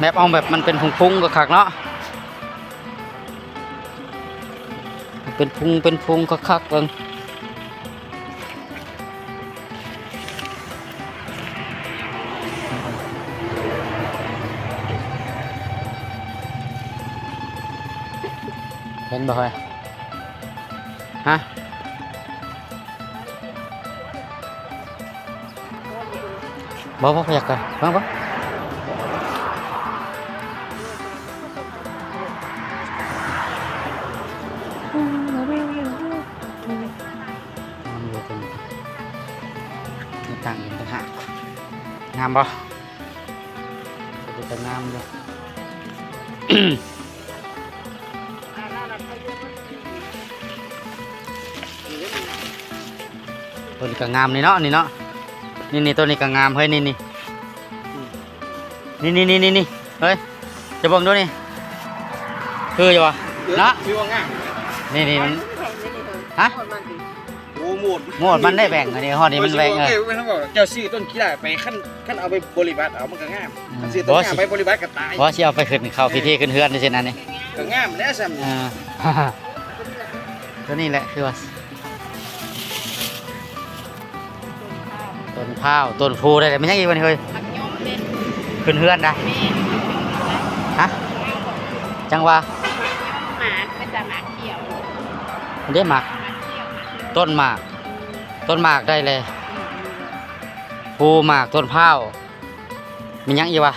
ແບບເອົາແບບມັນເປັນພຸງໆກໍຄັກເນາະ ເປັນພຸງເປັນພຸງຄັກໆເບິ່ງ. ເຫັນບໍ່ເຮີ້ຍ? ຮະ? ບໍ່ ບໍ່ ບໍ່ຢາກກະ ເບິ່ງ ເບິ່ງ ງາມຢູ່ຕົວນີ້ ມີຕັ້ງອີກຕ່າງຫາກ ງາມບໍ່? ເປັນຕາງາມຢູ່ ຕົວນີ້ກະງາມນີ້ເນາະ ນີ້ເນາະ ນີ້ໆ ຕົວນີ້ກະງາມເຮີ້ຍ ນີ້ໆ ນີ້ໆ ນີ້ໆ ນີ້ ເຮີ້ຍ ຈະເບິ່ງດູນີ້ ຄືຢູ່ບໍ່ ເນາະ ມີວ່າງາມ ນີ້ໆ ມັນ ຮະ? ໂອ້ ໂໝດ ໂໝດມັນໄດ້ແບ່ງອັນນີ້ ຮອດນີ້ມັນແບ່ງ ເອີ ເຈົ້າຊື້ຕົ້ນຂີ້ຫຼ້າໄປ ຄັນ ຄັນເອົາໄປບໍລິບັດເອົາມັນກະງາມ ອືມ ຄັນຊື້ຕົ້ນຫຍ້າໄປບໍລິບັດກະຕາຍ ບໍ່ ຊິເອົາໄປຂຶ້ນເຂົ້າພິທີຂຶ້ນເຮືອນຈັ່ງຊີ້ນະນີ້ ກະງາມແລ້ວຊ່ຳນີ້ ເອີ ຕົວນີ້ແຫຼະຄືວ່າ ຕົ້ນພ້າວ ຕົ້ນພູໄດ້ແລ້ວ ແມ່ນຫຍັງອີກວະນີ້ເຮີ້ຍ? ມັກຍົມເດ້ ຂຶ້ນເຮືອນນະ ແມ່ນ ຮະ? ຈັ່ງວ່າ ມັກຍົມໝາກ ເປັນຕາໝາກຂຽວ ເດ້ໝາກ ໝາກຂຽວ ຕົ້ນໝາກ ຕົ້ນໝາກໄດ້ແລ້ວ ອືມ ພູໝາກ ຕົ້ນພ້າວ ມີຫຍັງອີກວະ?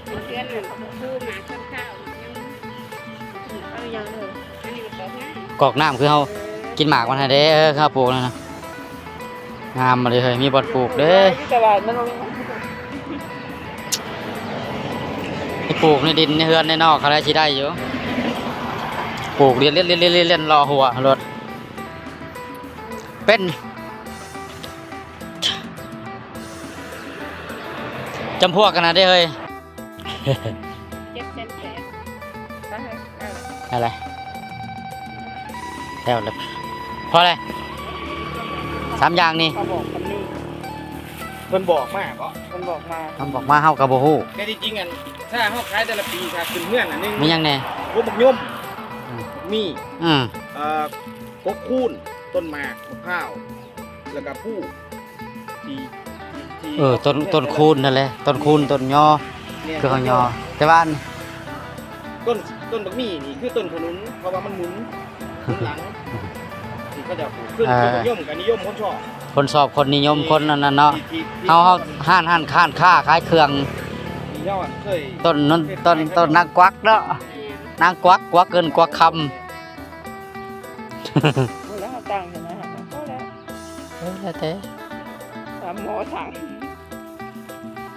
ເພື່ອນນັ້ນ ຜູ້ມາກິນເຂົ້າ ເອົາຫຍັງເດີ ອັນນີ້ມັນກອກນ້ຳ ກອກນ້ຳ ຄືເຮົາ ເອີ ກິນໝາກມັນຫັ້ນເດ້ ເອີ ເຮົາປູກນັ້ນນະ ງາມມາເລີຍເຮີ້ຍ ມີບ່ອນປູກເດ້ ຢູ່ຕະຫຼາດມັນບໍ່ມີ ໄປປູກໃນດິນໃນເຮືອນໃນນອກ ເຂົາໄດ້ ຊິໄດ້ຢູ່ ປູກລຽນໆໆໆ ເລາະຫົວໂລດ ເປັນ ຈຳພວກກັນນະເດ້ເຮີ້ຍ ເຈັດແສນແປດ ນັ້ນແຫຼະ ແລ້ວລະ ພໍແລ້ວ ສາມຢ່າງນີ້ ເຂົາບອກກັນນີ້ ເພິ່ນບອກມາເບາະ ເພິ່ນບອກມາ ເພິ່ນບອກມາ ເຮົາກະບໍ່ຮູ້ ແຕ່ທີ່ຈິງອັນ ຖ້າເຮົາຂາຍແຕ່ລະປີ ຖ້າຂຶ້ນເຮືອນອັນໜຶ່ງ ມີຫຍັງແດ່? ໂອ້ ບັກຍົມ ອືມ ມີ ອືມ ເອີ ກົກຄູນ ຕົ້ນໝາກ ມະພ້າວ ແລ້ວກະພູທີ່ ທີ່ ເອີ ຕົ້ນ ຕົ້ນຄູນນັ້ນແຫຼະ ຕົ້ນຄູນ ຕົ້ນຍໍ ແມ່ນ ຄືເຮົາຍໍ ແຕ່ວ່າອັນ ຕົ້ນ ຕົ້ນບັກໝີ່ນີ້ຄືຕົ້ນຂະໜູນ ເພາະວ່າມັນໝູນ ໝູນຫຼັງ ທີ່ເຂົາເຈົ້າປູກ ຄື ເອີ ຕົ້ນບັກຍົມກະນິຍົມຄົນຊອບ ຄົນຊອບ ຄົນນິຍົມ ທີ່ ຄົນອັນນັ້ນເນາະ ທີ່ ທີ່ ທີ່ ເຮົາ ເຮົາ ຮ້ານ ຮ້ານຄ້າ ຄ້າຂາຍເຄື່ອງ ທີ່ເຮົາອັນເຄີຍ ຕົ້ນນັ້ນ ເຮັດ ຕົ້ນ ຂາຍ ຕົ້ນນາງກວັກເນາະ ແມ່ນ ນາງກວັກ ກວັກເງິນກວັກຄຳ ບໍ່ແລ້ວ ເຮົາຕັ້ງຢູ່ນະ ພໍແລ້ວ ເອີ ແລ້ວແຕ່ ຕາມໝໍສັງ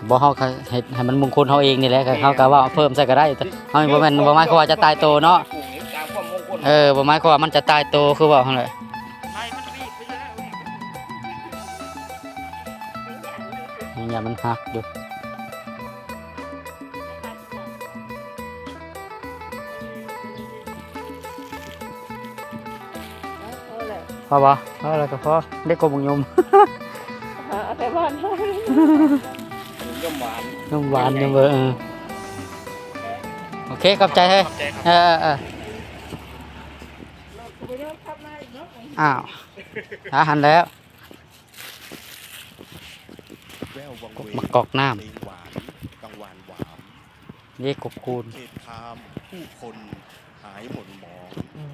ບໍ່ ເຮົາກະເຮັດໃຫ້ມັນມຸງຄຸນເຮົາເອງນີ້ແຫຼະ ກະ ແມ່ນ ເຮົາກະເວົ້າເພີ່ມໃສ່ກະໄດ້ ເຮົາບໍ່ແມ່ນ ບໍ່ໝາຍຄວາມວ່າຈະຕາຍໂຕເນາະ ເອີ ບໍ່ໝາຍຄວາມວ່າມັນຈະຕາຍໂຕ ຄືເວົ້າຫັ້ນແຫຼະ ໃບມັນວີກໄປແລ້ວ ຍັງຢ້ານມັນຫັກຢູ່. ພໍບໍ່? ພໍແລ້ວກະພໍ ໄດ້ກົກບັກຍົມ ຫາເອົາແຕ່ບ້ານ ຍົມຫວານ ຍົມຫວານ ຍົມເບີ ເອີ ໂອເຄ ຂອບໃຈເຮີ້ຍ ຂອບໃຈ ເອີ ເອີ ເອີ ອ້າວ ອາ ຫັ້ນແລ້ວ. ແວວວັງເວງ ໝາກກອກນ້ຳ ເພງຫວານ ກັງວານຫວາມ ເດກົບຄູນ ເຂດຄາມ ຜູ້ຄົນຫາຍໝົນໝອງ ເອີ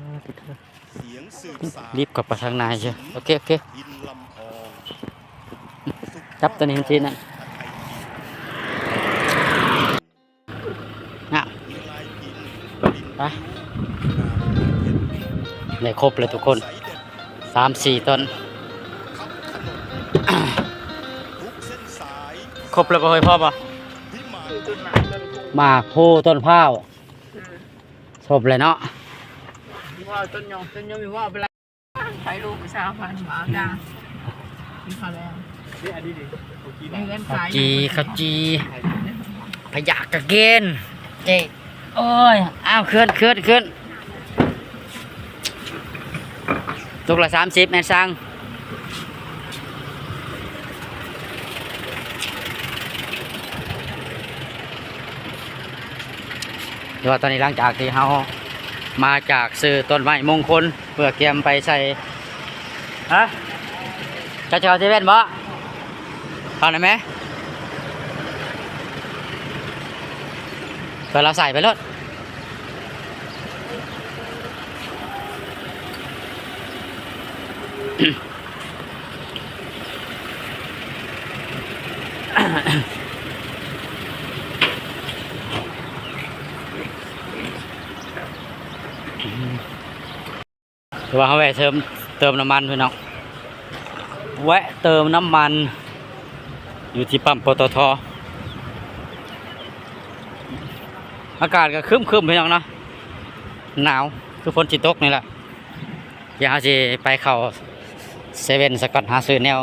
ສຽງສືບສານ ລີບເຂົ້າໄປທາງໃນເຊີ ໂອເຄ ໂອເຄ ດິນລຳພອງ ຈັບໂຕນີ້ໃຫ້ຊີ້ນະ. ນະ ໄປ ໄດ້ຄົບແລ້ວທຸກຄົນ ສາມສີ່ຕົ້ນ ຄົບແລ້ວບໍ່ເຮີ້ຍ ພໍບໍ່? ໝາກພູ ຕົ້ນພ້າວ ອືມ ຄົບແລ້ວເນາະ ວ້າວ ຕົ້ນຫຍ້ອງ ຕົ້ນຫຍ້ອງ ໄປລູກສາວພັນວ່າ ກິນເຂົ້າແລ້ວ ເດ້ ອັນນີ້ເດ້ ເຂົ້າຈີ່ ເຂົ້າຈີ່ ພະຍາກະເກນ ເຈ້ ໂອ້ຍ ອ້າວ ຂຶ້ນ ຂຶ້ນ ຂຶ້ນ ຕຸກລະສາມສິບ ແມ່ນຊ່າງ. ແຕ່ວ່າຕອນນີ້ ຫຼັງຈາກທີ່ເຮົາມາຈາກຊື້ຕົ້ນໄມ້ມົງຄົນ ເພື່ອກຽມໄປໃສ່ ຮະ ເຈົ້າຈະເຂົ້າເຊເວັ່ນບໍ່? ເຂົ້າໄດ້ແມ? ເພິ່ນເອົາໃສ່ໄປໂລດ. ແຕ່ວ່າເຮົາແວະເຕີມ ເຕີມນ້ຳມັນພີ່ນ້ອງ ແວະເຕີມນ້ຳມັນຢູ່ທີ່ປ້ຳ ປຕທ. ອາກາດກໍຄຶ້ມໆ ພີ່ນ້ອງເນາະ ໜາວ ຄືຝົນຊິຕົກນີ້ແຫຼະ. ດຽວເຮົາຊິໄປເຂົ້າເຊເວັ່ນສາກ່ອນ ຫາຊື້ແນວ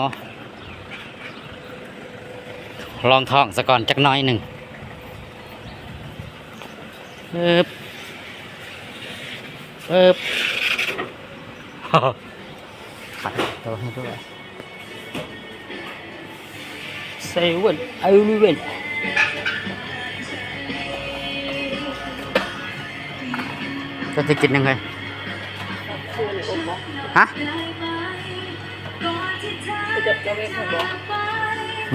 ລອງທ້ອງສາກ່ອນຈັກໜ້ອຍໜຶ່ງ. ປຶບ ປຶບ ເຂົ້າໃຫ້ດ້ວຍ. ເຊເວັ່ນ ອີເວັ່ນ ເຈົ້າຊິກິນຫຍັງເຮີ້ຍ? ຮະ?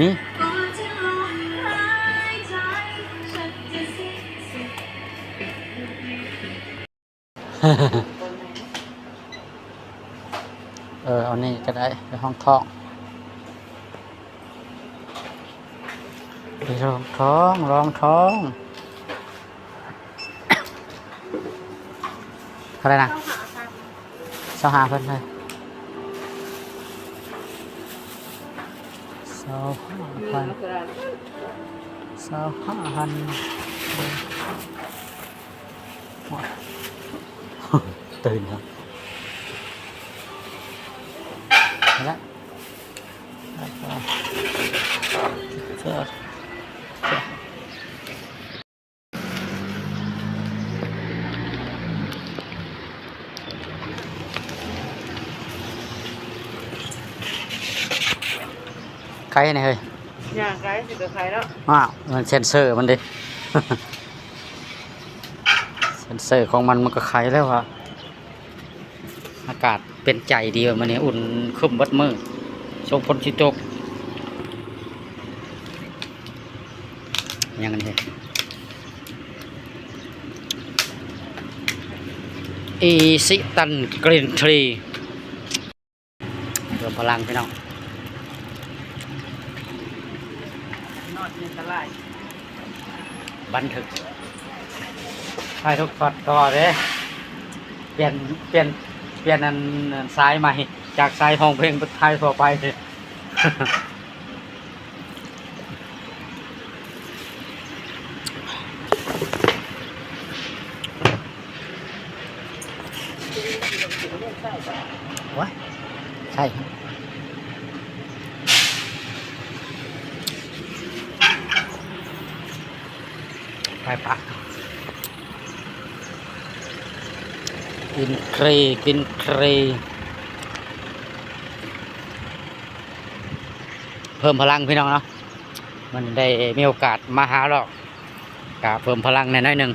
ມີ. ເອີ ເອົານີ້ກໍໄດ້ ໄປຮອງທ້ອງ ໄປຮອງທ້ອງ ຮອງທ້ອງ. ເທົ່າໃດນະ? ຊາວຫ້າພັນ ເອີ ຊາວຫ້າພັນ ຊາວຫ້າພັນ. ໂອ້ຍ ຕື່ນແລ້ວ ໄປລະ ໄປ ໄປ ໄຄແນ່ເຮີ້ຍ ຍ່າງໄກຊິໄປໄຄເນາະ. ອ້າວ ມັນເຊັນເຊີມັນເດ້. ເຊັນເຊີຂອງມັນ ມັນກໍໄຄແລ້ວວ່າ ອາກາດເປັນໃຈດີວ່າມື້ນີ້ ອຸ່ນຄຶ້ມເບິດມື້ ຊົງຝົນຊິຕົກ. ຫຍັງອັນນີ້? ອີຊິຕັນກຣີນທີ. ເພີ່ມພະລັງພີ່ນ້ອງ ບັນທຶກ ຖ່າຍທຸກຊັອດຕໍ່ເດ້ ປ່ຽນ ປ່ຽນ ປ່ຽນອັນ ອັນສາຍໃໝ່ ຈາກສາຍຮ້ອງເພງເປັນສາຍທົ່ວໄປ. ໂອ້ຍ ໃຊ່ ໄປປະ ກິນເຄຣ ກິນເຄຣ. ເພີ່ມພະລັງພີ່ນ້ອງເນາະ ມັນໄດ້ມີໂອກາດມາຫາເລາະ ກະເພີ່ມພະລັງແດ່ໜ້ອຍໜຶ່ງ.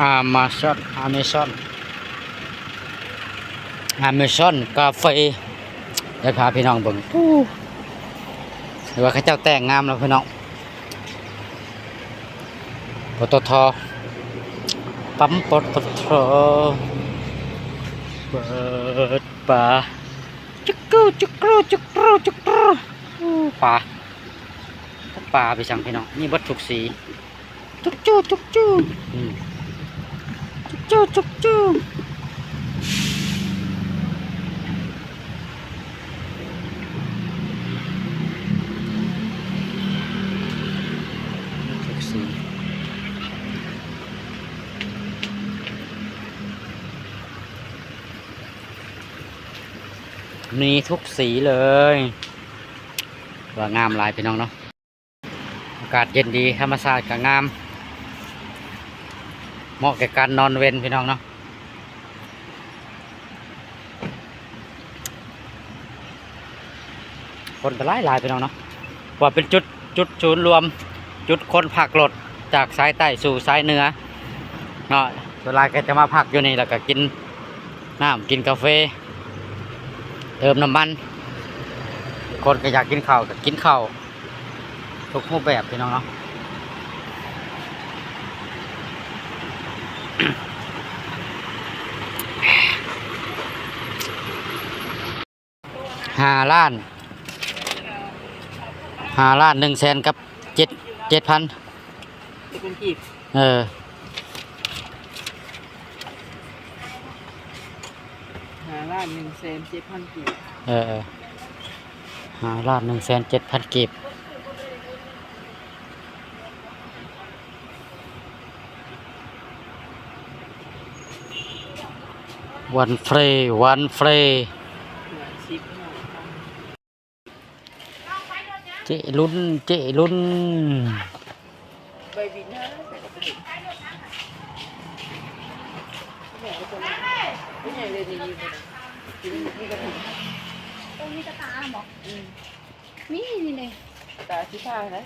ອາມາຊອນ ອາເມຊອນ ອາເມຊອນກາເຟ ດຽວພາພີ່ນ້ອງເບິ່ງ ໂອ້ ຖືວ່າເຂົາເຈົ້າແຕ່ງງາມແລ້ວພີ່ນ້ອງ. ປຕທ ປ້ຳ ປຕທ ເປີດປາ ຈຸກຮູ ຈຸກຮູ ຈຸກຮູ ຈຸກຮູ ໂອ້ ປາ ປາໄປສັງພີ່ນ້ອງ ມີເບິດທຸກສີ ຈຸກຈູ ຈຸກຈູ ອືມ ຈຸກຈູ ຈຸກຈູ. ມີທຸກສີເລີຍ ວ່າງາມຫຼາຍພີ່ນ້ອງເນາະ. ອາກາດເຢັນດີ ທຳມະຊາດກໍງາມ ເໝາະແກ່ການນອນເວັນພີ່ນ້ອງເນາະ. ຄົນກໍຫຼາຍໆ ພີ່ນ້ອງເນາະ ວ່າເປັນຈຸດ ຈຸດສູນລວມ ຈຸດຄົນພັກລົດຈາກສາຍໃຕ້ສູ່ສາຍເໜືອເນາະ. ສ່ວນຫຼາຍກໍຈະມາພັກຢູ່ນີ້ ແລ້ວກໍກິນນ້ຳ ກິນກາເຟ ເຕີມນ້ຳມັນ. ຄົນກໍຢາກກິນເຂົ້າ ກໍກິນເຂົ້າ ທຸກຮູບແບບ ພີ່ນ້ອງເນາະ. ຫ້າລ້ານ ຫ້າລ້ານໜຶ່ງແສນກັບເຈັດ ເຈັດພັນ ເຈັດພັນກີບ ເອີ ຫ້າລ້ານໜຶ່ງແສນເຈັດພັນກີບ ເອີ ເອີ ຫ້າລ້ານໜຶ່ງແສນເຈັດພັນກີບ. ວັນເຟຣ ວັນເຟຣ ເຈລຸນ ເຈລຸນ. ໂຕນີ້ກະຕາບໍ? ອືມ ນີ້ ນີ້ເດ ຕາສີຟ້ານະ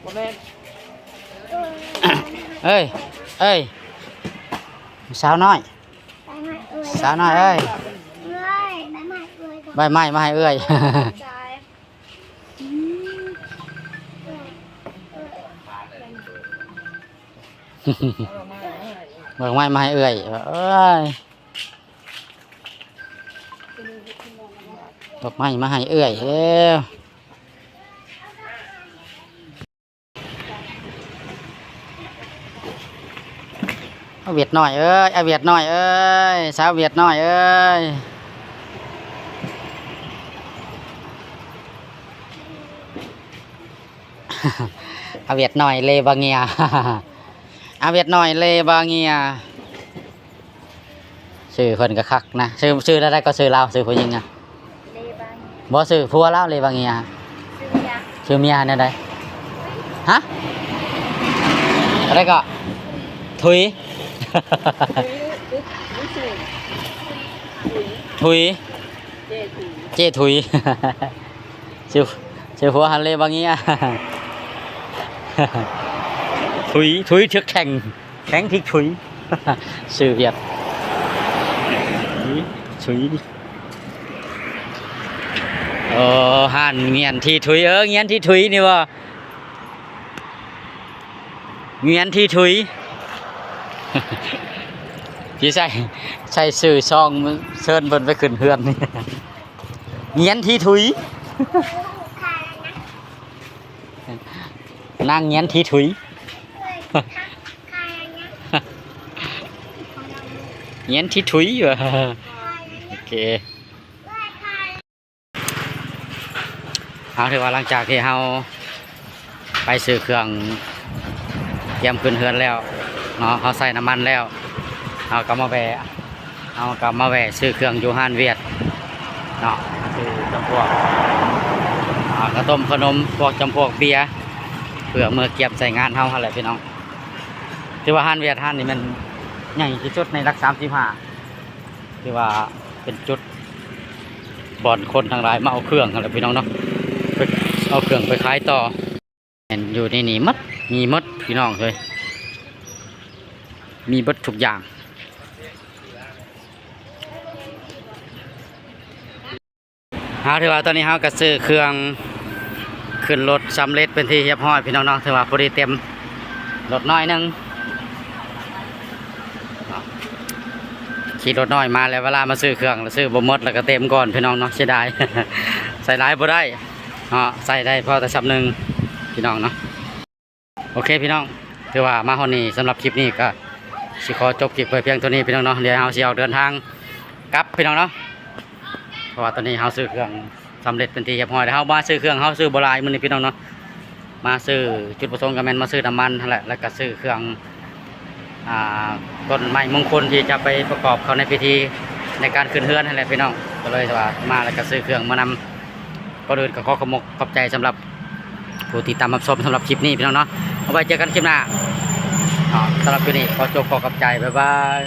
ບໍ່ແມ່ນ. ເອີຍ ເອີຍ ສາວນ້ອຍ ສາວນ້ອຍເອີຍ ໃບໄມ້ມາໃຫ້ເອື້ອຍ ໃບໄມ້ມາໃຫ້ເອື້ອຍ ເອີຍ. ດອກໄມ້ມາໃຫ້ເອື້ອຍແລ້ວ. ອາວຽດນ້ອຍເອີຍ ອາວຽດນ້ອຍເອີຍ ສາວວຽດນ້ອຍເອີຍ ອາວຽດນ້ອຍເລບາເງຍ ອາວຽດນ້ອຍເລບາເງຍ. ຊື່ເພິ່ນກະຄັກນະ ຊື່ ຊື່ແນວໃດກໍຊື່ລາວ ຊື່ຜູ້ຍິງອະ? ເລບາງ ບໍ່ ຊື່ຜົວລາວ ເລບາງເງຍ ຊື່ເມຍ ຊື່ເມຍແນວໃດ? ຮະ? ແນວໃດກໍ? ທຸຍ ທຸຍ ເຈ້ທຸຍ ຊື່ ຊື່ຜົວຫັ້ນເລບາງເງຍ ທຸຍ ທຸຍ ຖືກແຂ່ງ ແຂງທິກທຸຍ ຊື່ຫວຽດ ທຸຍ ທຸຍ ໂອ້ ຮ້ານງຽນທີ່ທຸຍ ເອີ ງຽນທີ່ທຸຍນີ້ບໍ່ ງຽນທີ່ທຸຍ ຊິໃສ່ ໃສ່ຊື່ຊ່ອງເຊີນເພິ່ນໄປຂຶ້ນເຮືອນ ງຽນທີ່ທຸຍ. ນາງງຽນທີ່ທຸຍ ງຽນທີ່ທຸຍວ່າ ໂອເຄ ເຮົາຖືວ່າຫຼັງຈາກທີ່ເຮົາໄປຊື້ເຄື່ອງ ກຽມຂຶ້ນເຮືອນແລ້ວເນາະ ເຮົາໃສ່ນ້ຳມັນແລ້ວ ເຮົາກໍມາແວ່ ເຮົາກໍມາແວ່ຊື້ເຄື່ອງຢູ່ຮ້ານຫວຽດເນາະ ຊື້ຈຳພວກ ອ່າ ກະຕົ້ມຂະໜົມ ພວກຈຳພວກເບຍ ເພື່ອເມືອກຽມໃສ່ງານເຮົາຫັ້ນແຫຼະພີ່ນ້ອງ. ຖືວ່າຮ້ານຫວຽດຮ້ານນີ້ແມ່ນໃຫຍ່ທີ່ສຸດໃນຫຼັກສາມສິບຫ້າ ຖືວ່າເປັນຈຸດບ່ອນຄົນທັງຫຼາຍມາເອົາເຄື່ອງຫັ້ນແຫຼະພີ່ນ້ອງເນາະ ໄປເອົາເຄື່ອງໄປຂາຍຕໍ່. ແມ່ນຢູ່ໃນນີ້ໝົດ ມີໝົດພີ່ນ້ອງເອີຍ ມີເບິດທຸກຢ່າງ. ເຮົາຖືວ່າຕອນນີ້ເຮົາກະຊື້ເຄື່ອງຂຶ້ນລົດສຳເລັດເປັນທີ່ຮຽບຮ້ອຍພີ່ນ້ອງເນາະ ຖືວ່າພໍດີເຕັມລົດໜ້ອຍໜຶ່ງ. ຂີ່ລົດນ້ອຍມາແລ້ວ ເວລາມາຊື້ເຄື່ອງແລ້ວຊື້ບໍ່ໝົດ ແລ້ວກະເຕັມກ່ອນພີ່ນ້ອງເນາະ ເສຍດາຍ ໃສ່ຫຼາຍບໍ່ໄດ້ເນາະ ໃສ່ໄດ້ພໍແຕ່ສ່ຳໜຶ່ງພີ່ນ້ອງເນາະ. ໂອເຄພີ່ນ້ອງ ຖືວ່າມາຮອດນີ້ ສຳລັບຄລິບນີ້ກະຊິຂໍຈົບຄລິບໄວ້ພຽງເທົ່ານີ້ພີ່ນ້ອງເນາະ ດຽວເຮົາຊິອອກເດີນທາງກັບພີ່ນ້ອງເນາະ ເພາະວ່າຕອນນີ້ເຮົາຊື້ເຄື່ອງສຳເລັດເປັນທີ່ຮຽບຮ້ອຍແລ້ວ ເຮົາມາຊື້ເຄື່ອງ ເຮົາຊື້ບໍ່ຫຼາຍມື້ນີ້ພີ່ນ້ອງເນາະ ມາຊື້ ຈຸດປະສົງກະແມ່ນມາຊື້ນ້ຳມັນຫັ້ນແຫຼະ ແລ້ວກະຊື້ເຄື່ອງ ອ່າ ຕົ້ນໄມ້ມົງຄົນທີ່ຈະໄປປະກອບເຂົ້າໃນພິທີໃນການຂຶ້ນເຮືອນຫັ້ນແຫຼະພີ່ນ້ອງ ກະເລີຍວ່າມາແລ້ວກະຊື້ເຄື່ອງມານຳ. ກ່ອນອື່ນກໍຂໍຂອບອົກຂອບໃຈສຳລັບຜູ້ຕິດຕາມຮັບຊົມສຳລັບຄລິບນີ້ພີ່ນ້ອງເນາະ ເອົາໄວ້ເຈີກັນຄລິບໜ້າເນາະ ສຳລັບຄລິບນີ້ຂໍຈົບ ຂໍຂອບໃຈ ບາຍບາຍ.